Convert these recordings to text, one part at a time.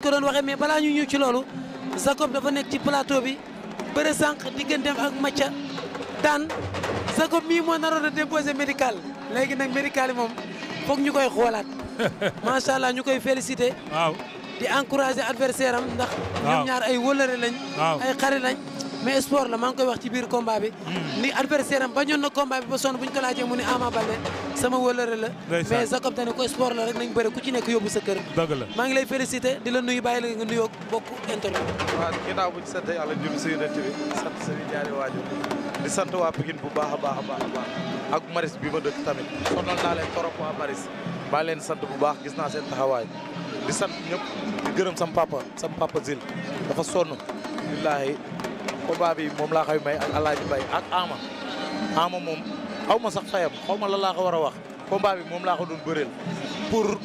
ko doon waxee mais balaa ñu ñëw ci loolu Jacob dafa nekk ci plateau bi bëre sànq digganteem ak Mathia daan Jacob mii moo naroon a déposé médical léegi nag médical yi moom foog ñu koy xoolaat macha allah ñu koy félicité. waaw di encouragé adversaire am ndax. ñoom ñaar ay wëllëre lañ. ay xarit lañ. mais sport la maa ngi koy wax ci biir combat bi. ni adversaire am bañoon na combat bi ba sonn bu ñu ko laajee mu ne Ama Baldé sama wëllëre la. mais Jacob dañu ko sport la rek nañ bëre ku ci nekk yóbbu sa kër. dëgg la maa ngi lay félicité di la nuyu bàyyi la nga nuyoo bokk internet. waaw ginnaaw bu ñu sant yàlla julli si yonent bi sant seen ñaari waajur di sant waa Pikine bu baax a baax a baax a baax ak Maris bi ma dëkk tamit sonal naa leen trop waa Maris maa leen sant bu baax gis naa seen taxawaay di sant ñëpp di gërëm sam papa Zil dafa sonn billaahi combat bi moom laa koy may ak Alaaji Bay ak Ama moom xaw ma sax fayam xaw ma la laa ko war a wax combat bi moom laa ko doon bëreel pour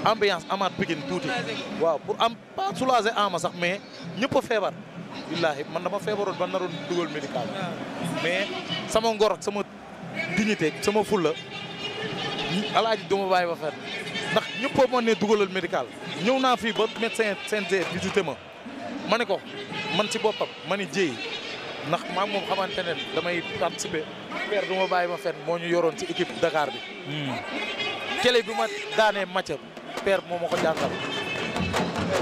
ambiance amaat Pikine tuuti waaw pour am pas soulager Ama sax mais ñëpp a feebar billaahi man dama feebaroon ba naroon dugal médical mais sama ngor ak sama dignité sama fulla Alaaji duma bàyyi ba fet ndax ñëpp a mën ne dugalal médical ñëw naa fii ba médecin CNG visité ma ne ko man ci boppam ma ni jéy ndax maa moom xamante ne damay participer père du ma bàyyi ma fen moo ñu yoroon ci équipe Dakar bi kele bi ma daanee Mathia père moo ma ko jàngal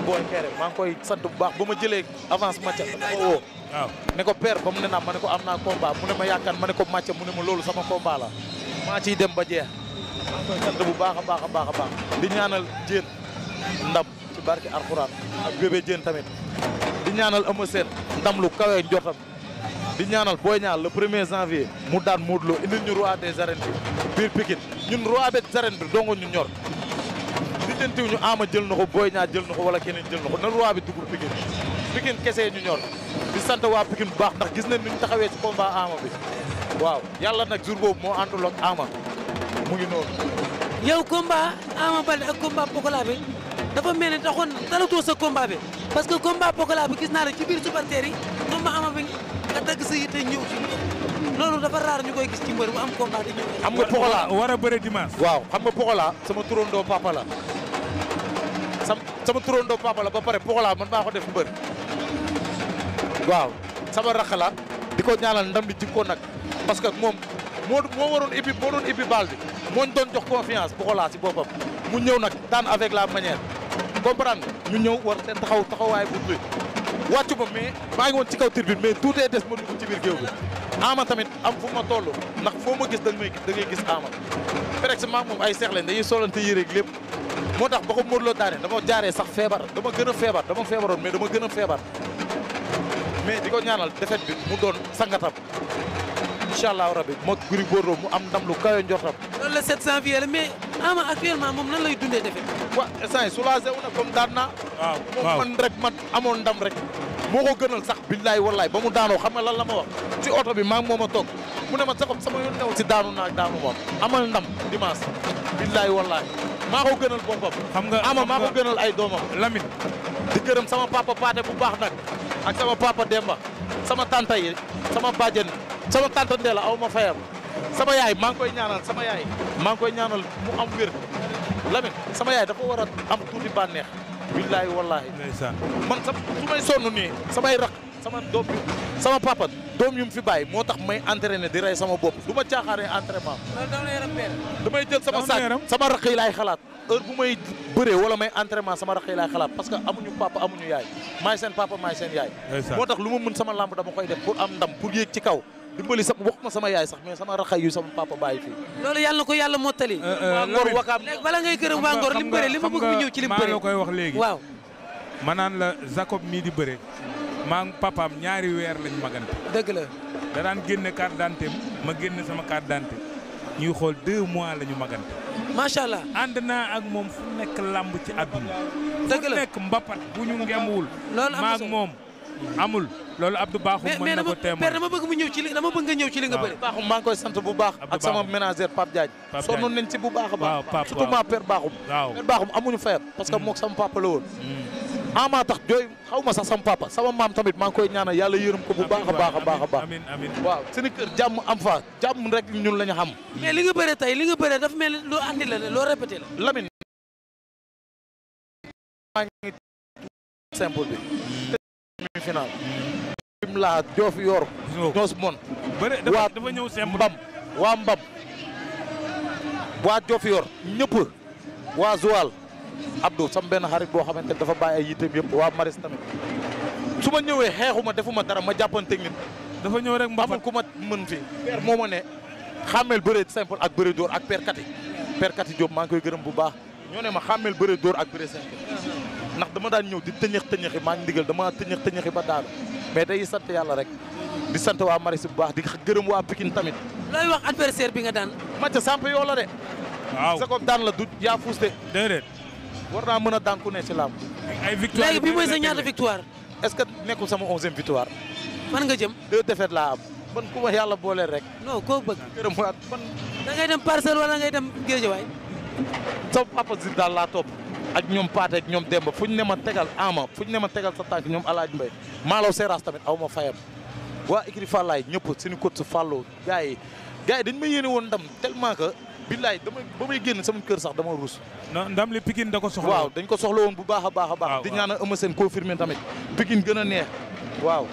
booy kere maa ngi koy sant bu baax ba ma jëlee avance Mathia dama woo waaw ne ko père ba mu ne naa ma ne ko am naa combat mu ne ma yaakaar ma ne ko Mathia mu ne ma loolu sama combat la maa ciy dem ba jeex maa ngi koy sant bu baax a baax a baax a baax di ñaanal Diène ndam ci barke Alxuraan ak bébé Diène tamit di ñaanal Eumeu Sène ndam lu kawe njortam di ñaanal Boy Niang le 1er janvier mu daan Modou Lo indil ñu roi des arènes bi biir Pikine ñun roi des arènes bi dongo ñu ñor lijjantiw ñu Ama jël na ko Boy Niang jël na ko wala keneen jël na ko na roi bi dugul Pikine kese ñu ñor di sant waa Pikine bu baax ndax gis nañ ni ñu taxawee ci combat Ama bi waaw yàlla nag jour boobu moo àndul ak Ama mu ngi noonu. yow combat Ama Baldé ak combat Pokola bi dafa mel ni taxoon talatoo sa combat bi parce que combat Pokola bi gis naa la ci biir supporters yi combat Ama bi nga dagg sa yitte ñëw ci loolu dafa raar ñu koy gis ci mbër bu am combat di ñëw. xam nga Pokola war a bëre dimanche. waaw xam nga Pokola sama turandoo papa la sama turandoo papa la ba pare Pokola man maa ko def mbër waaw sama rakk la di ko ñaanal ndam bi jikko nag parce que moom moo waroon ibbi moo doon ibbi baal bi moo ñu doon jox confiance Pokola si boppam mu ñëw nag daan avec la manière comprendre ñu ñëw war seen taxawaay bu bi wàccu ma mais maa ngi woon ci kaw tribune mais tuutee des ma dugg ci biir géew bi Ama tamit am fu ma toll ndax foo ma gis da ngay gis Ama presque maag moom ay seex leen dañuy solante yére lépp moo tax ba ko Modou Lo daane dama jaaree sax feebar dama gën a feebar dama feebaroon mais dama gën a feebar mais di ko ñaanal défaite bi mu doon sangatam incha allah rabi moo Gris Bordeaux mu am ndam lu kawe njortam. loolu la 7 janvier la mais Ama actuellement moom nan lay dundee défaite. waaw instant yii soulagé wu na comme daan naa. waaw man rek man amoon ndam rek. moo ko gënal sax billaay wallaay ba mu daanoo xam nga lan la ma wax ci oto bi maa ngi moom a toog mu ne ma sax sama yoon newul si daanu naa daanu moom amal ndam dimanche billaay wallaay maa ko gënal boppam. xam nga Ama maa ko gënal ay doomam. Lamine. di gërëm sama papa Paate bu baax nag ak sama papa Demba sama tante yi sama bàjjen sama tante Ndella aw ma fayam sama yaay maa ngi koy ñaanal sama yaay maa ngi koy ñaanal mu am wér Lamine sama yaay dafa war a am tuuti bànneex billaay wallahi ndeysaan man su may sonn nii samay rak sama doom bi sama papa doom yu mu fi bàyyi moo tax may entraîné di rey sama bopp du ma caaxaaree entraînement damay jël sama sac sama rak yi laay xalaat heure bu may bëree wala may entraînement sama rak yi laay xalaat parce que amuñu papa amuñu yaay maay seen papa maay seen yaay moo tax lu ma mën sama lamb dama koy def pour am ndam pour yéeg ci kaw dimbali sa wax ma sama yaay sax mais sama raxay yu sama papa bàyyi fii. loolu yàlla na ko yàlla mottali. waa Ngor wakaam léegi bala ngay gërëm waa Ngor li mu bëre li ma bëgg mu ñëw ci li mu bëre. maa la koy wax léegi. waaw. ma naan la Jacob mii di bëre maa ngi papaam ñaari weer lañ magante. dëgg la. da daan génne carte d'identité ma génne sama carte d'identité ñuy xool 2 mois la ñu magante. macha allah. ànd naa ak moom fu nekk lamb ci àdduna. dëgg la fu nekk mbapat bu ñu ngemwul. loolu am maag moom amul. loolu Abdou Bakhoum mën na ko témoin mais dama bëgg mu ñëw ci li dama bëgg nga ñëw ci li nga bëri. Bakhoum maa ngi koy sant bu baax ak sama ménagère Pape Diagne sonnoon nañ ci bu baax a baax surtout ma père Bakhoum père Bakhoum amuñu fayam parce que mook sama papa la woon Ama tax jooy xaw ma sax sama papa sama maam tamit maa ngi koy ñaanal yàlla yërëm ko bu baax a baax a baax a baax amiin amiin waaw seen kër jàmm am fa jàmm rek ñun la ñu xam mais li nga bëre tey li nga bëre dafa mel ni loo andi la loo répété la Lamine simple bi. demi final. bim laa joof yor. ñoos mon. bëre dafa ñëw simple. mbam waa joof yor ñëpp. waa Joal. Abdou sama benn xarit boo xamante ne dafa bàyyi ay yitteem yëpp waa Maris tamit. su ma ñëwee xeexuma defuma dara ma jàppante nit. dafa ñëw rek mbapat amul ku ma mën fi. père moo ma ne xàmmeel bëre simple ak bëre dóor ak père Kati Diop maa ngi koy gërëm bu baax. ñoo ne ma xàmmeel bëre dóor ak bëre simple. ndax dama daan ñëw di tëñëxi maa ngi ndigal dama tëñëxi ba daanu mais day sant yàlla rek di sant waa Maris bu baax di gërëm waa Pikine tamit. looy wax adversaire bi nga daan. Mathia samp yoo la de. waaw sa ko daan la du yaa fuuste. déedéet. war naa mën a daan ku ne ci làmb. ay victoire léegi bi mooy sa ñaata victoire. est-ce que nekkul sama 11e victoire. fan nga jëm. 2 défaites laa am. man ku ma yàlla booleel rek. non koo bëgg. gërëm waat man. da ngay dem Parcelles wala ngay dem Guédiawaye. sa papa Zil daal laa topp. ak ñoom Paate ak ñoom Demba fu ñu ne ma tegal Ama fu ñu ne ma tegal sa tànk ñoom Alaaji Mbay Malaw Seras tamit aw ma fayam. waa Ikri Fallaye ñëpp suñu coach su Fallou gars yi dañ ma yéene woon ndam tellement que. billaay ba may génn sama kër sax dama ruus. non ndam li Pikine da ko soxla. waaw dañ ko soxla woon bu baax a baax. di ñaanal Eumeu Sène confirmé tamit. Pikine gën a neex. waaw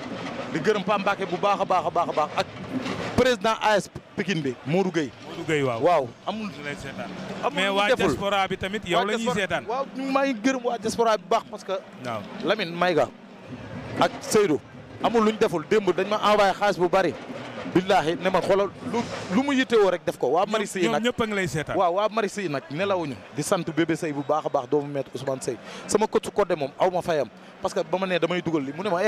di gërëm Pam Mbacké bu baax a baax ak président AS Pikine bi Modou Gueye. waaw amul. mais waa diaspora bi tamit yow la ñuy seetaan. waaw maa ngi gërëm waa diaspora bi baax parce que. waaw Lamine Mayga ak Seydou amul luñ deful démb dañ ma envoyé xaalis bu bari. billahi ne ma xoolal lu mu yittewoo rek def ko waa Maris yi nag ñëpp a ngi lay seetaan. waaw waa Maris yi nag nelawuñu di sant bébé Sey bu baax a baax doomu maître Ousmane Sey sama coach su Codé moom aw ma fayam parce que ba ma nee damay dugal li mu ne ma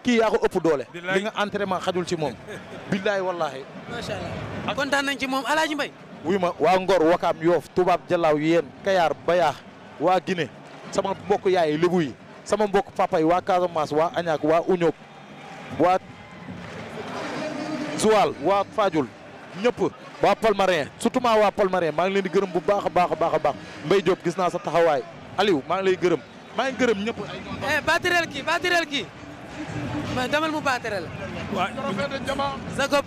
kii yaa ko ëpp doole li nga entraînement xajul ci moom billahi wallahi macha allah kontaan nañ ci moom Alaaji Mbay wuy ma waa Ngor Wakaam Yoof Tubaab Jalaaw yéen Kayaar Bayaax waa Guinée sama mbokk yaay Lébu yi sama mbokk papa yi waa Casamance waa Añaak waa Uñoog waa Joal waa Fadiouth ñëpp waa Palmarin surtout waa Palmarin maa ngi leen di gërëm bu baax a baax Mbaye Diop gis naa sa taxawaay Aliou maa ngi lay gërëm maa ngi gërëm ñëpp. baatereel kii demal mu baatereel. waaw Jacob.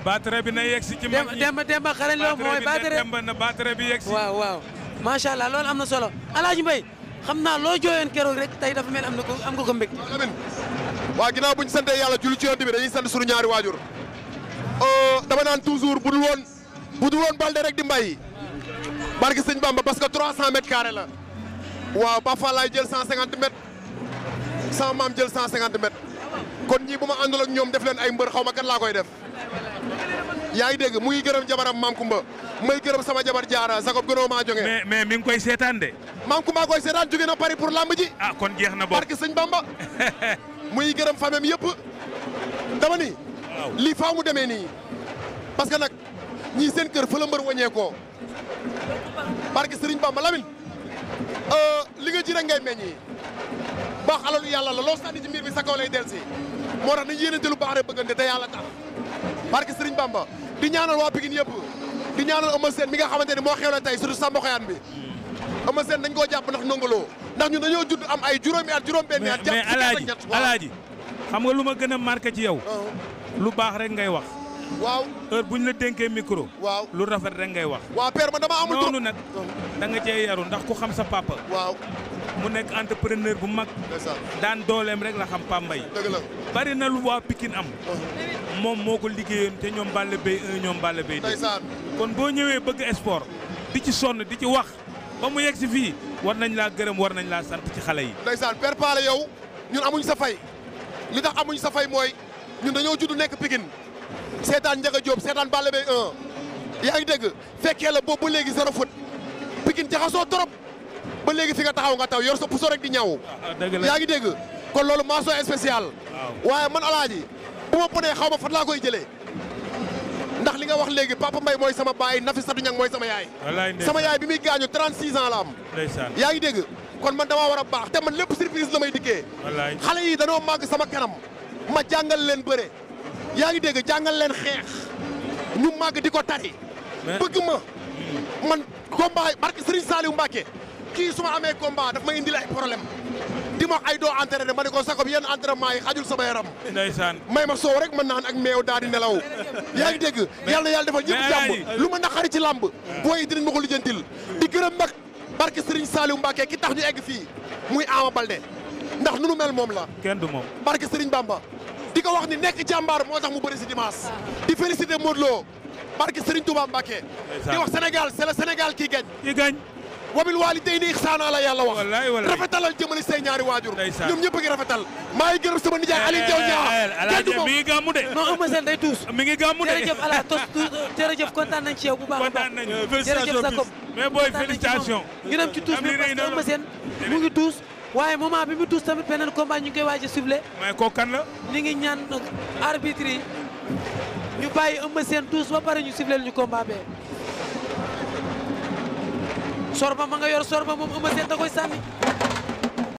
baatere bi na yegg si ci mag ñi Demba xarañ loo mooy baatere na baatere bi yegg si. waaw macha allah loolu am na solo Alaaji Mbay xam naa loo jooyoon keroog rek tey dafa mel am nga ko mbég. waaw ginnaaw bu ñu santee yàlla julli ci Yonent bi dañuy sant suñu ñaari waajur. dama naan toujours budul woon Balde rek di mbay barke sëñ Bamba parce que 300 mètres carrés la waaw Ba Fallaye jël 150 mètres sama maam jël 150 mètres kon ñii bu ma àndul ak ñoom def leen ay mbër xaw ma kan laa koy def yaa ngi dégg mu ngi gërëm jabaram maam Kumba may gërëm sama jabar Jaara Jacob gënoo maa jógee. mais mi ngi koy seetaan de. maam Kumba koy seetaan jóge na Paris pour lamb ji. kon jeex na boobu barke sëñ Bamba muy gërëm famem yëpp dama ni. lii faaw mu demee nii parce que nag ñii seen kër fa la mbër wàññeekoo barke Serigne Bamba Lamine li nga ji rek ngay meññi baax alalu yàlla la loo sànni ci mbir bi sa kaw lay delsi moo tax nañ yéenante lu baax rek bëggante te yàlla tax barke Serigne Bamba di ñaanal waa Pikine yëpp di ñaanal Eumeu Sène mi nga xamante ne moo xew la tey surtout Samba Xoyaan bi Eumeu Sène dañ koo jàpp ndax nongoloo ndax ñun dañoo judd am ay juróomi at juróom-benni at jàpp mais Alaaji xam nga lu ma gën a marqué ci yow lu baax rek ngay wax. waaw heure bu ñu la dénkee micro. waaw lu rafet rek ngay wax. waaw père man dama amul noonu nag da nga cee yaru ndax ku xam sa papa. waaw mu nekk entrepreneur bu mag. daan dooleem rek la xam Pambay. dëgg la bari na lu waa Pikine am. moom moo ko liggéeyoon te ñoom Balla Beye 1 ñoom Balla Beye 2. kon boo ñëwee bëgg sport di ci sonn di ci wax ba mu yegg si fii war nañ laa gërëm war nañ laa sant ci xale yi. ndeysaan père Pala yow ñun amuñ sa fay li tax amuñ sa fay mooy ñun dañoo judd nekk Pikine seetaan Ndiaga Diop seetaan Balla Beye 1 yaa ngi dégg fekkee la boobu ba léegi zéro foot Pikine jaxasoo trop ba léegi fi nga taxaw nga taw yor sa puso rek di ñaw yaa ngi dégg kon loolu mention spéciale waaye man Alaaji bu ma ponee xaw ma fan laa koy jëlee ndax li nga wax léegi Papa Mbaye mooy sama baay Nafisatu Ñang mooy sama yaay sama yaay bi muy gaañu 36 ans la am yaa ngi dégg kon man damaa war a baax te man lépp surprise la may dikkee xale yi dañoo màgg sama kanam ma jàngal leen bëre yaa ngi dégg jàngal leen xeex ñu màgg di ko tari bëgg ma man combat barke Serigne Saliou Mbacké kii su ma amee combat daf ma indil ay problème di ma ay doo entraîné ma ne ko Jacob yenn entraînement yi xajul sama yaram ndeysaan may ma soow rek mën naan ak meew daal di nelaw yaa ngi dégg yàlla na yàlla defal ñëpp jàmm lu ma naqari ci làmb booy yi dinañ ma ko lijjantil di gërëm nag barke Serigne Saliou Mbacké ki tax ñu egg fii muy Ama Baldé ndax nu nu mel moom la. kenn du moom. barke Serigne Bamba. di ko wax ni nekk jàmbaar moo tax mu bëri si dimanche. di féliciter Modou Lo barke Serigne Touba Mbacké. di wax Sénégal c'est le Sénégal qui gagne. ki gagne. wabil waalidayni ihsaana la yàlla wax. wallaay wallaay rafetalal jëmale say ñaari waajur. ndeysaan ñoom ñëpp a ngi rafetal. maa ngi gërëm sama nijaay Aliou Diaw Niang. kenn du moom mi ngi gàmmu de. non Eumeu Sène day tuus. mi ngi gàmmu de. jërëjëf ala tos jërëjëf kontaan nañ ci yow bu baax a baax. kontaan nañu jërëjëf Jacob. mais booy félicitations. ñu dem ci tuus bi parce que Eumeu Sène mu ngi tuus. waaye moment bi mu tuus tamit beneen combat ñu ngi koy waaj a sifflé. mais kooku kan la. ñu ngi ñaan arbitre yi ñu bàyyi Eumeu Sène tuus ba pare ñu sifflé ñu combat bee. sorba ma nga yor sorba moom Eumeu Sène da koy sànni.